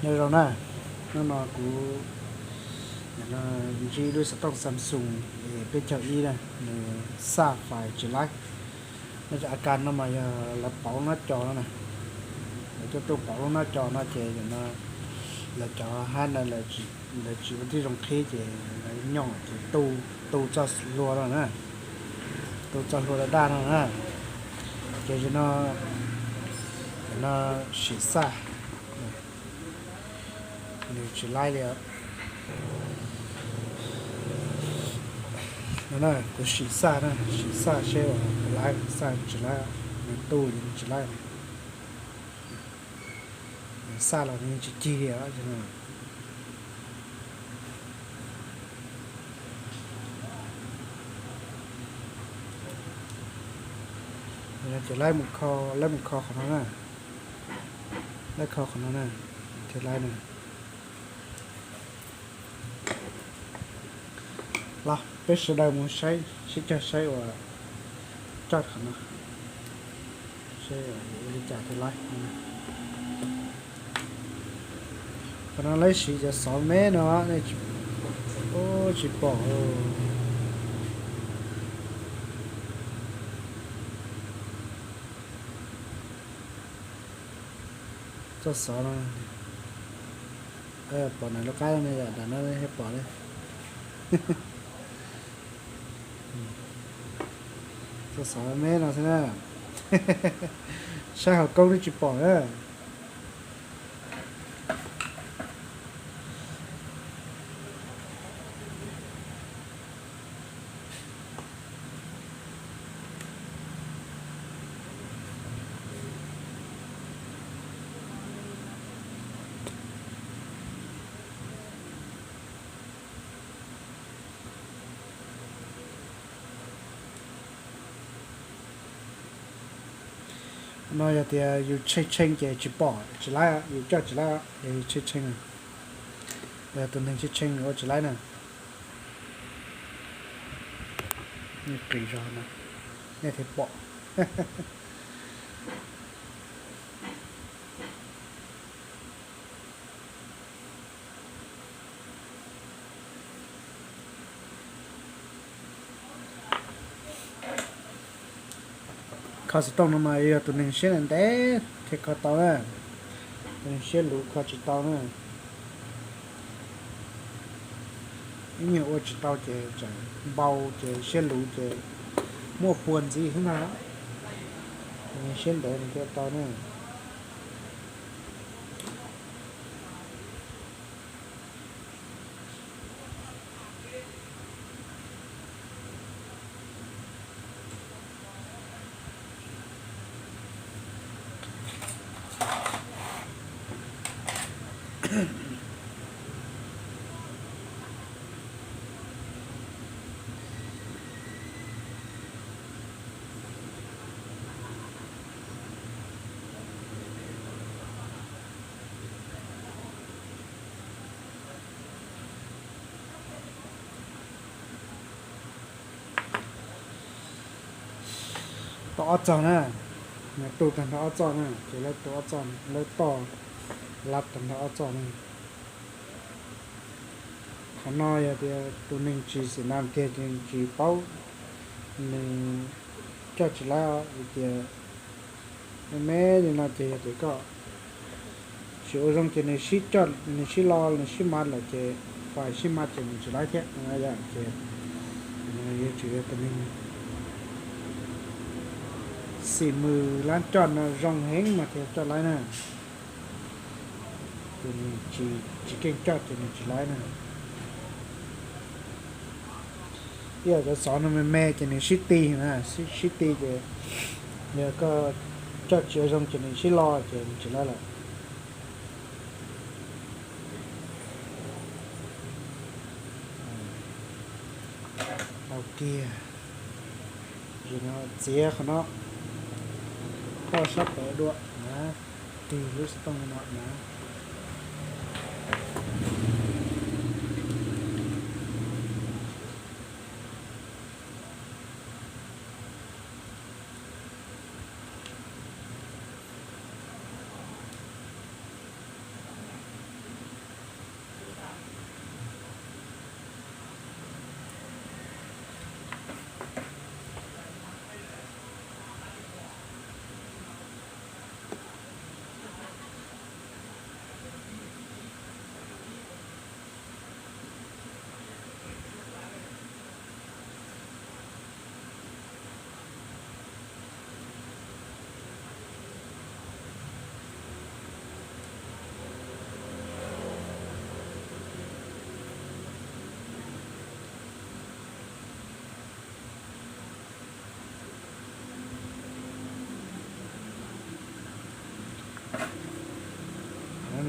Nyob zoo na, hnub no kuv ntsib lub xov tooj Samsung es peb caug ib na, nws xaj fais tsis laib. Nyob a kas no mas yog lawv pauv lub nab co no na, lawv tuaj tuaj pauv lub nab co no ces no lawv cov hab na lawv tsis ua tib zoo qhib ces lawv nyom ces tu, tu txoj hlua no na, tu txoj hlua daj daj no na, ces no, no sim xaj, nws tsis laib li. No na, kuv sim xaj na, sim xaj seb uas laib xaj tsis laib, nws tu li nws tsis laib. Nws xaj los nws tsis cig li os. Ces laib mus kho, laib mus kho qhov no na, laib kho qhov no na, thiaj laib na. Los peb sawv daws mus saib, sib cog saib uas coj qhov no, saib ua li cas thiaj laib. Qhov no laib siv cov xov me no, tsis pom. Txoj xov no, pom nram lub qab no yom, nram no thiaj pom li. Txoj xov me no xwb na. Saib hauv koob twb tsis pom na. No yog tias yus tshee tshee ces tsis pom, tsis laib, yus coj tsis laib, yog yus tshee tshee, yog tus neeg tshee tshee nws ua tsis laib na. Qis zog no, nej thiaj pom. Kho xov tooj no mas yog tus neeg siab ntev ntev thiaj kho tau na, tus neeg siab luv kho tsis tau na. Ib nyuag ua tsis tau ces tseem npau ces siab luv ces muaj puas ntxiv xwb ntag. Tus neeg siab ntev nws thiaj tau na. Toj ob txog na, nws tu tag nrho ob txoj na, ces lawv tu ob txoj, lawv toj lab tag nrho ob txoj na. Qhov no yog tias tus neeg tsis xim nas tiag ces nws tsis paub, nws coj tsis laib os, vim tias me me li no ces yog tias koj tsis ua zoo ces nws sib coj, nws sib lo, nws sib mad lawm ces fais sib mad ces nws tsis laib thiab. Ces yuav tsum yog tus neeg xim mws lab coj no zoo heev mas thiaj coj laib na. Tus neeg tsis keej coj ces nws tsis laib na. Ib yam cov xov no me me ces nws sib ti na, sib ti ces yog koj coj tsis ua zoo ces nws sib lo ces nws tsis laib lawm. Tau kiag, txiav qhov no, koj sab pawv dua na, tig lub xov tooj no na.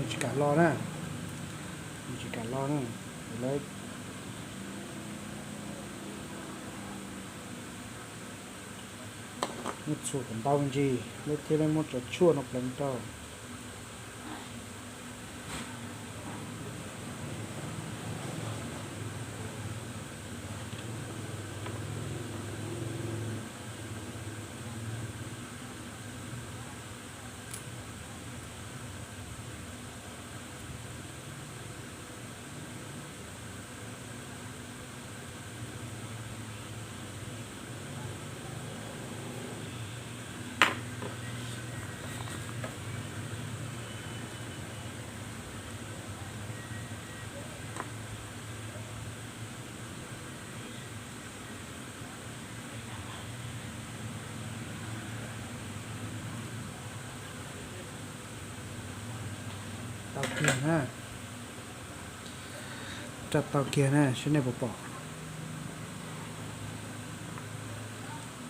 Tsis kam los na, tsis kam los na. Lawv muab txhuam kom ntau me ntsis, lawv thiaj li muab cov tshuaj no pleev rau. Tau kiag na. Raj tau kiag na, saib nej puas pom.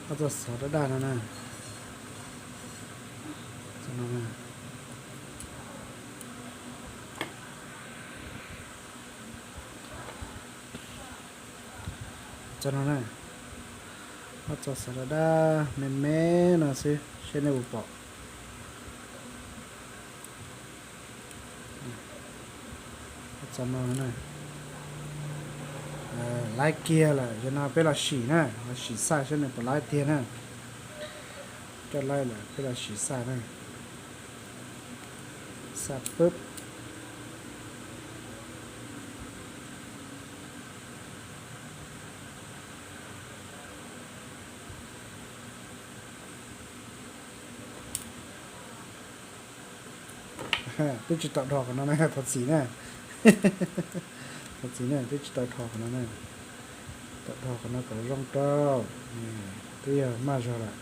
Ob txoj xov daj daj no na. Txoj no na. Txoj no na. Ob txoj xov daj daj me me no xwb, saib nej puas pom. Txoj no na. Laib kiag lawm, yog no peb los sim na, los sim xaj saib nws puas laib tiag na. Coj laib lawm peb los sim xaj na. Xaj pub. Twb tsis tau dhos qhov no na, thov txim na. Thov txim na, twb tsis tau dhos qhov no na. Tau dhos qhov no kom zoo rau. Twb yog maj zog lawm,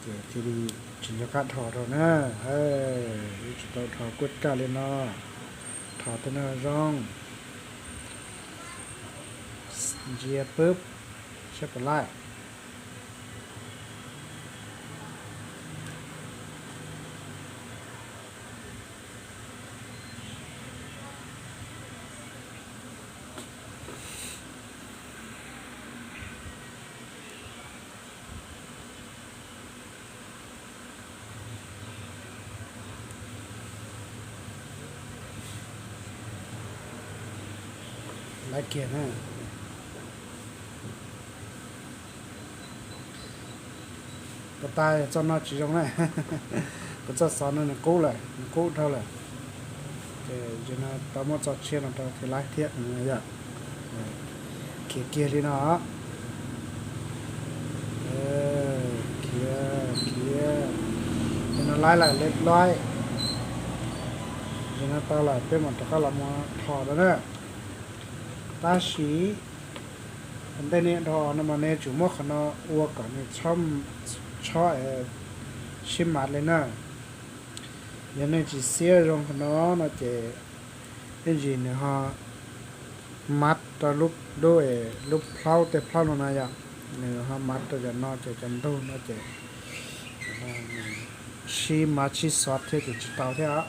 ces thiaj li tsis nco qab dhos rau na. Twb tsis tau dhos kuj kaj li no. Dhos tej no zoo. Ntsia pub, saib puas laib. Laib kiag na. Puas tas? Txoj no tsis zoo na. Kuv txoj xov no nws qub lawm, nws qub dhau lawm. Ces no tau muab txoj tshiab no rau thiaj laib thiab yom. Khiav kiag li no. Khiav, khiav. Ces no laib lawm, laib. Ces no tau lawm, peb mam rov qab los mus dhos rau na. Tab sis ua ntej nej dhos no mas nej tsum muab qhov no ua kom nws tshob sib mav li na. Yog nej tsis xiab zoo qhov no no ces ib ntsis nws ho mav rau lub, lub, lub plhaub, tej plhaub no na yom, nws ho mav rau cov no ces cov ntug no ces sib mav sib xov thiab ces tsis tau thiab os.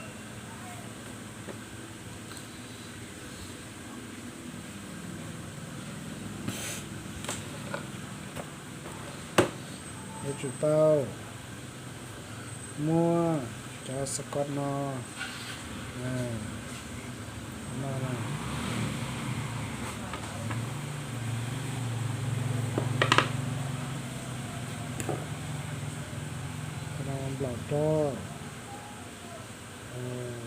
Yuav tsum tau muab cov xab kod no, no, nplaum rau,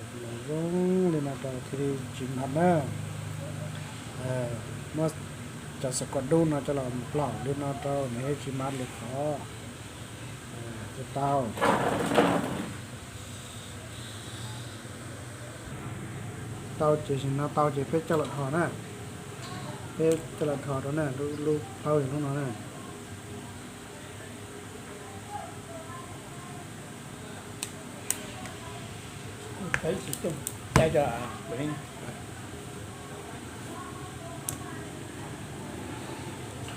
nplaum zoo li no rau thiaj li tsis mav na. Muab cov xab kod dub no coj los nplaum li no rau nws thiaj tsis mav li qhov. Tau. Tau ces sim no tau ces peb coj los dhos na. Peb coj los dhos rau na, lub plhaub yog lub no na.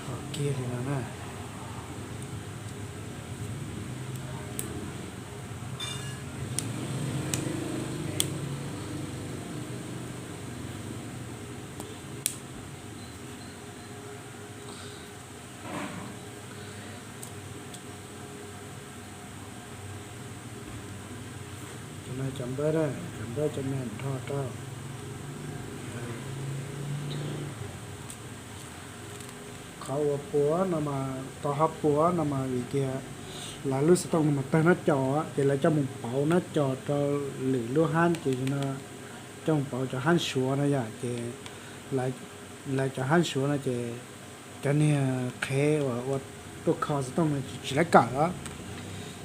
Dhos kiag li no na. Cov npawb na, cov npawb cov me nrho rau. Qhov uas puas no mas, tau ho puas no mas vim tias lawv lub xov tooj no mas tawg nab cos, ces lawv coj mus pauv nab cos rau lwm lub hab, ces no coj mus pauv cov hab Suav no yom, ces lawv cov hab Suav no ces cov niag qhev uas ua tuaj kho xov tooj no tsis, tsis laib kawm os.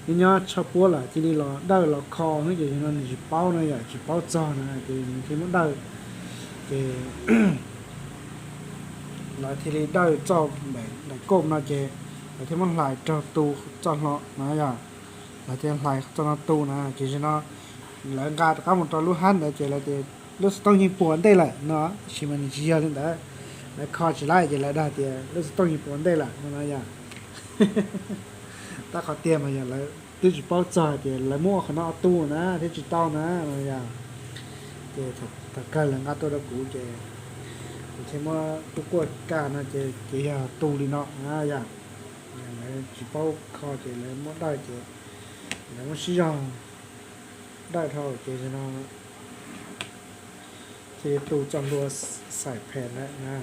Nyob nyob tshav puab lawm cia li los dawj los kho xwb, ces no nws tsis paub no yom, tsis paub txog no ces nws thiaj muab dawj, ces lawv thiaj li dawj txoj npaum koj no ces lawv thiaj muab hlais raug tu txoj hlua no yom, lawv thiaj hlais txoj no tu na, ces no lawv nqa rov qab mus rau lub hab ntawd ces lawv tias lub xov tooj yeej puas ntej lawm no, tab sis mas nws tsis yog li ntawd, lawv kho tsis laib ces lawv dag tias lub xov tooj yeej puas ntej lawm no yom. Tab qhov tiag mas yog lawv twb tsis paub txog tias lawv muab ua qhov no tu na thiab tsis tau na no yom. Ces thaum kawg lawv nqa tuaj rau kuv ces kuv thiaj muab kuj kuaj kaj no ces, ces yog tu li no na yom. Lawv tsis paub kho ces lawv muab dawj ces lawv muab sib zog dawj dhau ces no thiaj li tu txoj hlua xaim phem lawm na.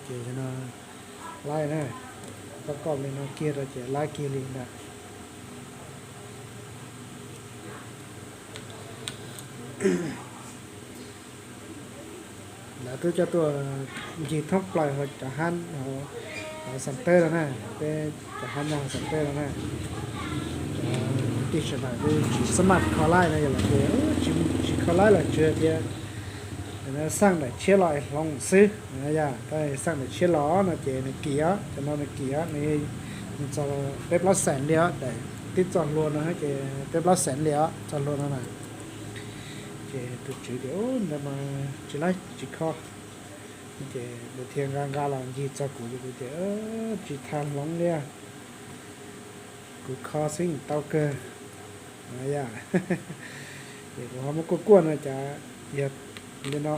Ces no laib na, koj koj li no kiag rau ces laib kiag li ntawd. Lawv twb coj tuaj ncig thoob plaws hauv cov hab hauv Xam Teb no na, peb cov hab nyob hauv Xam Teb no na. Cov kwv tij sawv daws twb tsis xab maj kho laib no, yog lawv tias tsis kho laib los tsuas tias xaj daim tshiab los es hloov xwb. Yog xaj daim tshiab los no ces nws kim os, cov no nws kim os, nws txog peb plaub xees li os, daim tib txoj hlua no ces peb plaub xees li os, txoj hlua no na. Ces tus tswv tias ntawd mas tsis laib tsis kho. Ces kuv thiaj nqa nqa los ncig txog kuv ces kuv tias tsis tas hloov li, kuv kho xwb yeej tau kawg. Yog, ces kuv ho muab kuaj kuaj no cas yog li no.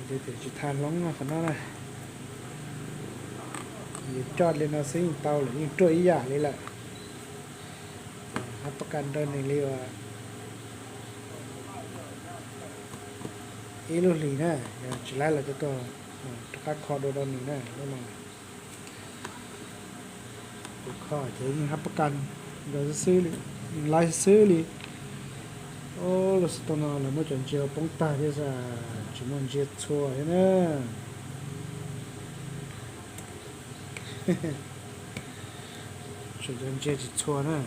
Ces tias tsis tas hloov no qhov no na, yus coj li no xwb yeej tau lawm, yeej ruaj ib yam li lawm. Ces hab pab kas rau nws li uas ib lub hlis na, yog tsis laib los coj tuaj rov qab kho dua rau nws na. Lub no kuv kho ces yeej hab pab kas rau xwb xwb li, yeej laib xwb li. Lub xov tooj no lawv muab cov ntsia poob tag thiab, tsis muaj ntsia txhua thiab na. Tsuas cov ntsia tsis txhua na.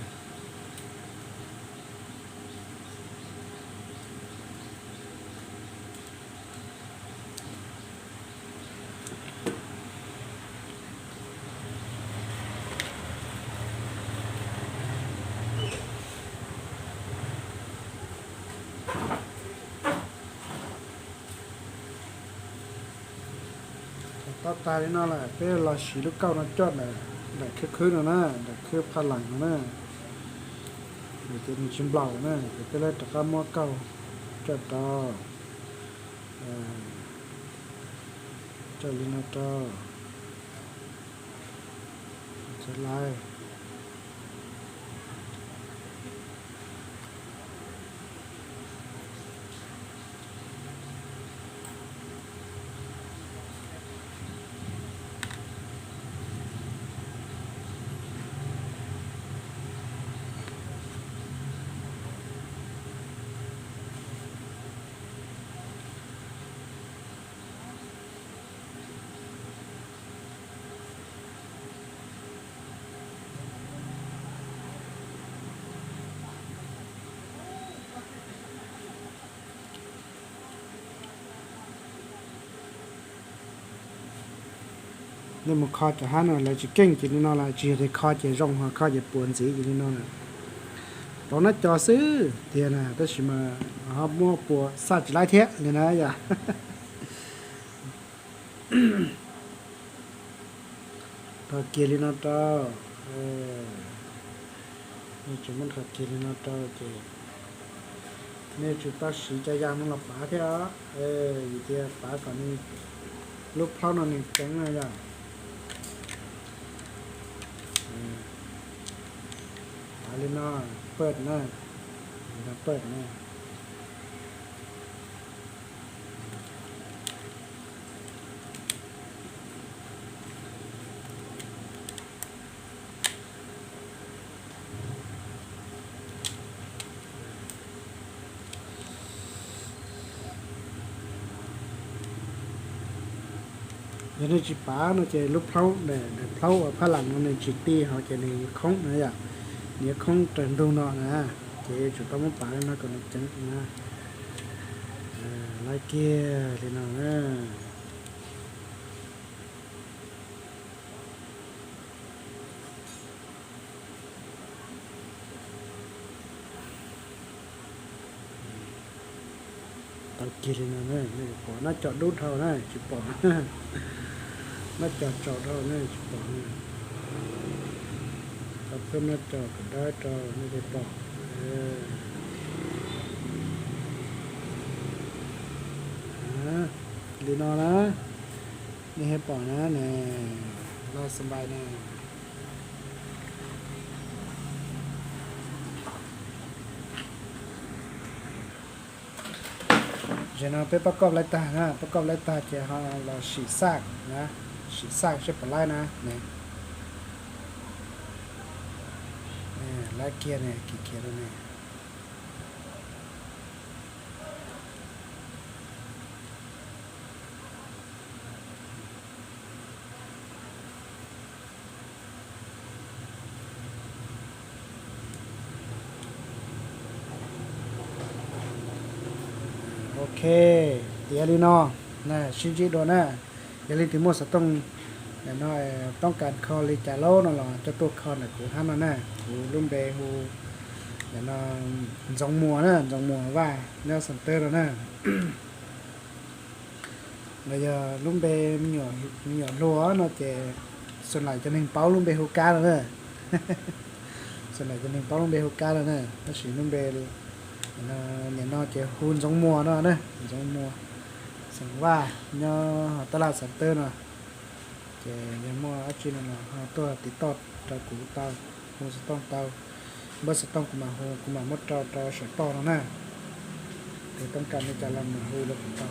Thaum tau tag li no lawm peb los siv lub kauj no coj ntawm daim khwb khwb no na, daim khwb pha lees no na, vim tias nws tsis nplaum na, ces peb rov qab muab kauj coj rau, coj li no rau, txhawb laib. Nej mus kho cov hab no lawv tsis keej ces li no lawm, tsis yog tias kho ces zoo, ho kho ces puas ntxiv ces li no lawm. Pauv nab cos xwb tiag na, tab sis mas ho muab puas xaj tsis laib thiab li na yom. Rho kiag li no rau, nej tsis muab rho kiag li no rau ces nej tsis tau siv cov yas no los pav thiab os, vim tias pav kom nws lub plhaub no nws ceev no yom. Li no, pawg na, li no pawg na. Yog nej tsis pav no ces lub plaub, daim plaub uas phab las no nws tsis ti hos ces nws yuav khoob na yom, nws yuav khoob raws ntug no na, ces yuav tsum tau muab pav li no kom nws ceev na. Lawv kiag li no na. Tau kiag li no na, nej pom nab co dub dhau na tsis pom, nab co tsaus dhau na tsis pom na. Tau peb nab co kom dawb rau nej thiaj pom. Li no na, nej thiaj pom na, ne, laj xab npais na. Zaum no peb pab koj laib tag na, pab koj laib tag ces ho los sim xaj na, sim xaj seb puas laib na. Laib kiag ne, kiag kiag ne. Ok, tiav li no, sib ntsib dua na. Yog leej twg muaj xov tooj no, toob kas kho li cas lawm no los coj tuaj kho ntawm kuv hab no na. Kuv lub npe hu Ntxoov Muas na, Ntxoov Muas Vaj nyob Xas Tawb no na. Los yog lub npe me nyuam hluas no ces xav laim cov neeg paub lub npe hu Kab no na. Xav laim cov neeg paub lub npe hu Kab no na, tab sis lub npe nim no ces hu Ntxoov Muas no na, Ntxoov Muas, xeem Vaj, nyob hauv tab laj Xas Tawb no. Ces yog muaj dab tsi no los ho tuaj tiv toj rau kuv tau, hu xov tooj tau. Npawb xov tooj kuv mam hu, kuv mam muab rau rau saum toj no na. Ces toob kas li cas los mam hu rau kuv tau.